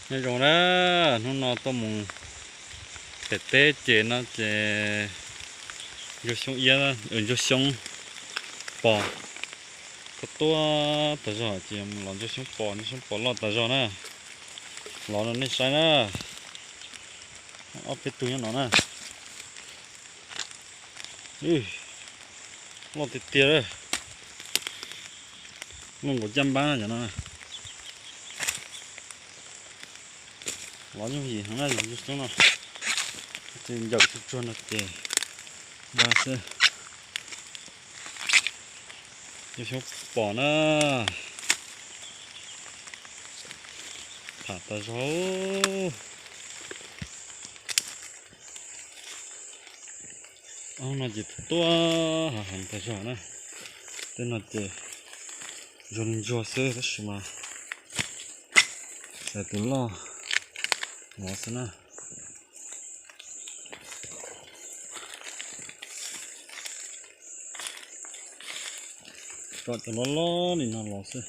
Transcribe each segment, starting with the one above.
Nyob zoo na, hnub no tuaj mus pem teb ces no ces ntsuag xyoob iab, ntsuag xyoob pos tuaj tuaj tag zog ces los ntsuag xyoob pos, ntsuag xyoob pos loj tag zog na. Los rau nej saib na, ob peb tug nyob no na. Loj tiag tiag, loj nkaus caj npab no cov no. Los yooj yim heev na, ntsuag xyoob no, ces ncaws tsuag tsuag no ces npaj xwb. Ntsuag xyoob pos na, tham tas zog. Ob no ces tuaj hav heev tas zog na. Tej no ces ntsuag li ntsuag xwb tab sis mas xaiv tus loj los xwb na. Kom cov loj loj li no los xwb.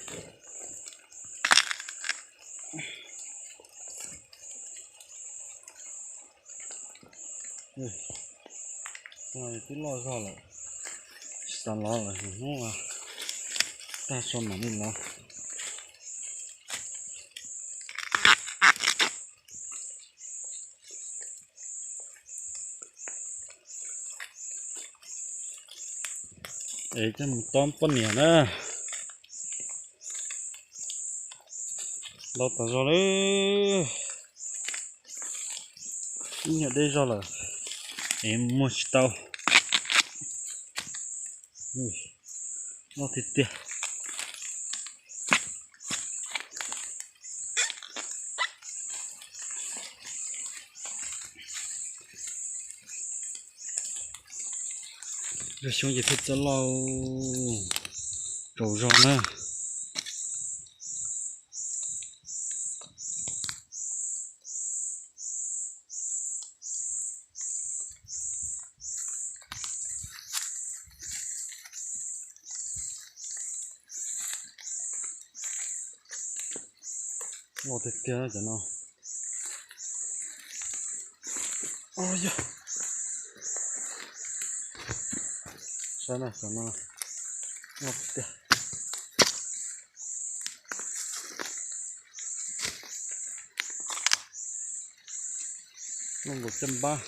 Twb loj zog lawm, tsis xav lov lawm, hnub tag so mam li lov. Es coj mus tob poj niam na. Ntau tas zog li, ib nyuag deb zog lawm es muag tsis tau. Loj tiag tiag. Ntsuag xyoob ces thiaj txawj loj tsaus zog na. Loj tiag tiag cov no. Yog, saib na, cov no loj tiag tiag. Loj nkaus caj npab.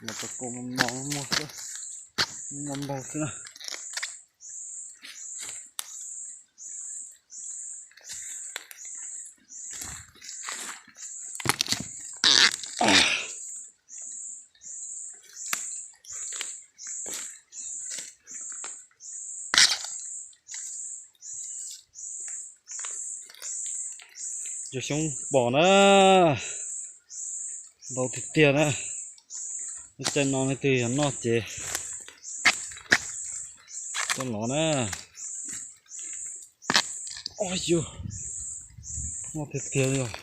Los tau kaum no muag xwb, muag npaug xwb na. Ntsuag xyoob pos na, ntau tiag tiag na. Lub caij no leej twg yog noj ces tuaj lov na. Yus, noj tiag tiag li os.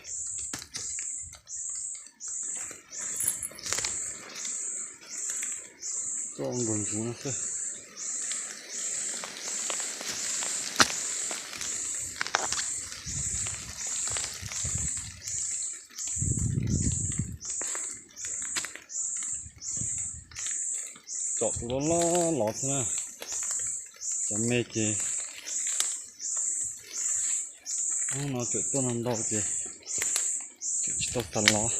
Tuaj nkaus ntsuv no xwb. Tsom tus loj loj los xwb na. Cov me ces hnub no tseem tuaj no ntau ces tseem tsis tau tas los.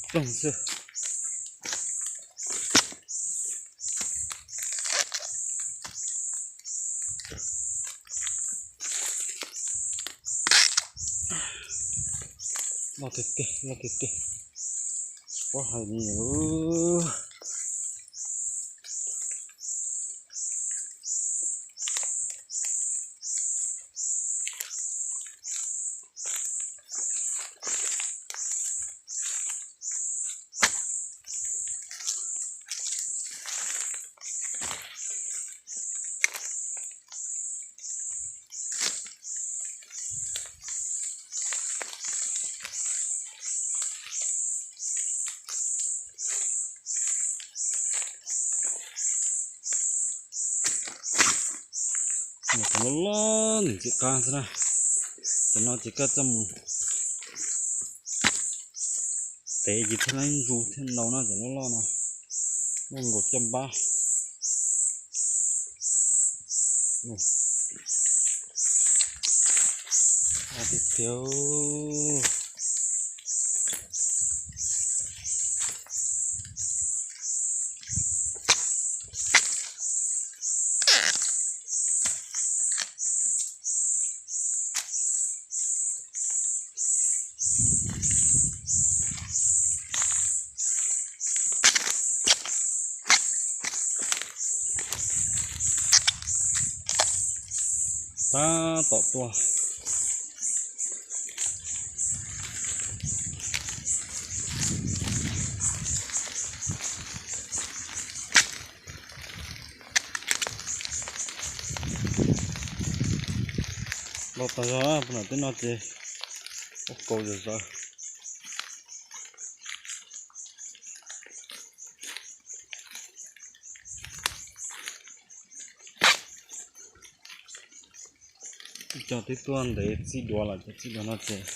Ploog xwb. Loj tiag tiag, loj tiag tiag. Tsis paub hais li. Cov loj loj nws tsis qab xwb na. Cov no ces koj txaj mus tev ces thiaj li ntsu thiaj ntau na, cov loj loj no. Loj nkaus caj npab. Tiag tiag. Tab tom tuaj. Los tas zog na, puag nram tej no ces ua kaus zom zaws. Ib co twb tuaj ntev txij duav lawm, cov txij duav no ces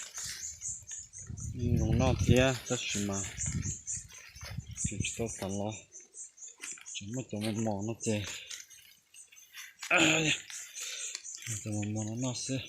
yeej zoo noj thiab tab sis mas tseem tsis tau xav los, tseem muaj cov mos mos no ces, cov mos mos no noj xwb.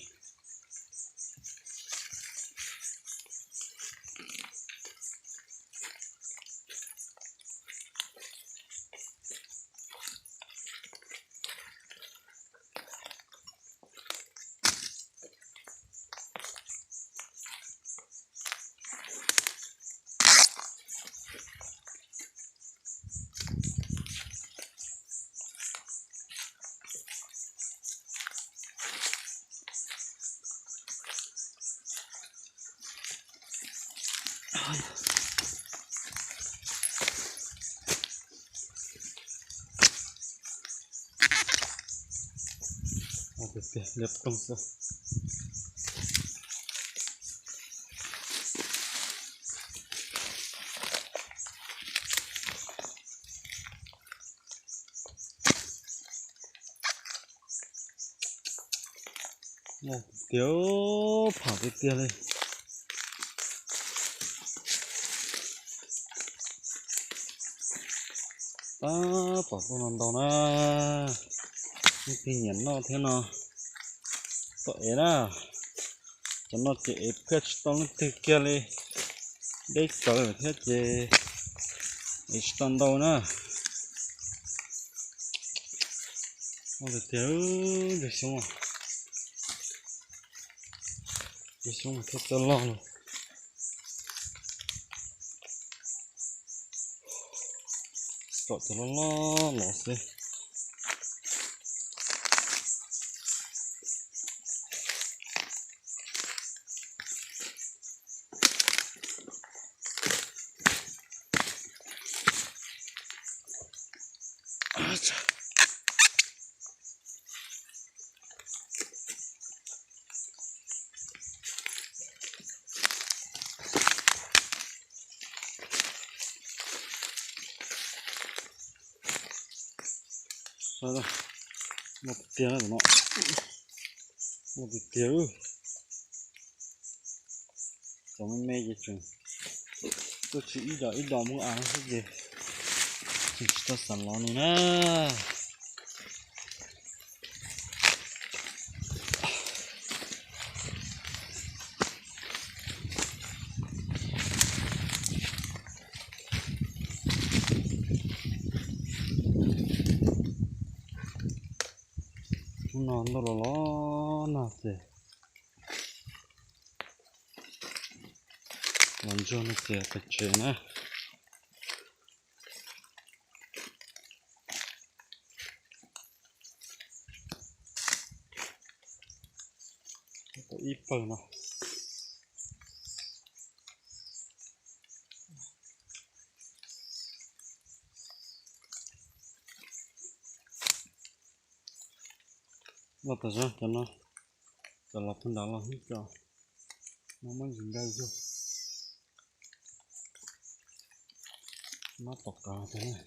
Tiag tiag, liab ploog xwb. Tiag, pham tiag tiag li. Tab tom tuaj no ntau na, leej twg nyiam noj thiab no tuaj ev na. Cov no ces ev phiaj tsis tau leej twg kiag li, deb tsawv thiab ces ev tsis tau ntau na. Tiag tiag, ntsuag xyoob, ntsuag xyoob mas thiaj txawj loj lawm. Tom cov loj loj los xwb. Saib, muaj tiag tiag no, muaj tiag tiag. Cov me me ces tseem tuaj tsis ib dos ib dos muaj av xwb ces tseem tsis tau xav los li na. Hnub no ntuj los los nag ces los ntsuag no ces pem tsev na. Tau ib pawg no. Los tas zog cov no, cov los puag nrad los ib co, no muab ntsis nraj zug, mab tom qab tas na.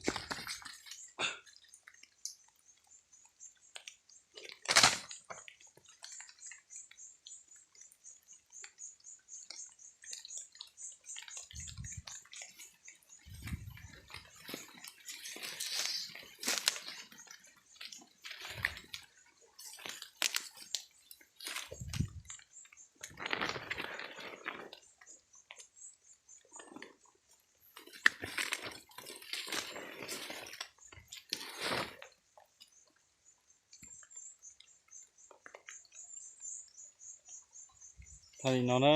Tag li no na,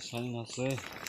saib li no xwb.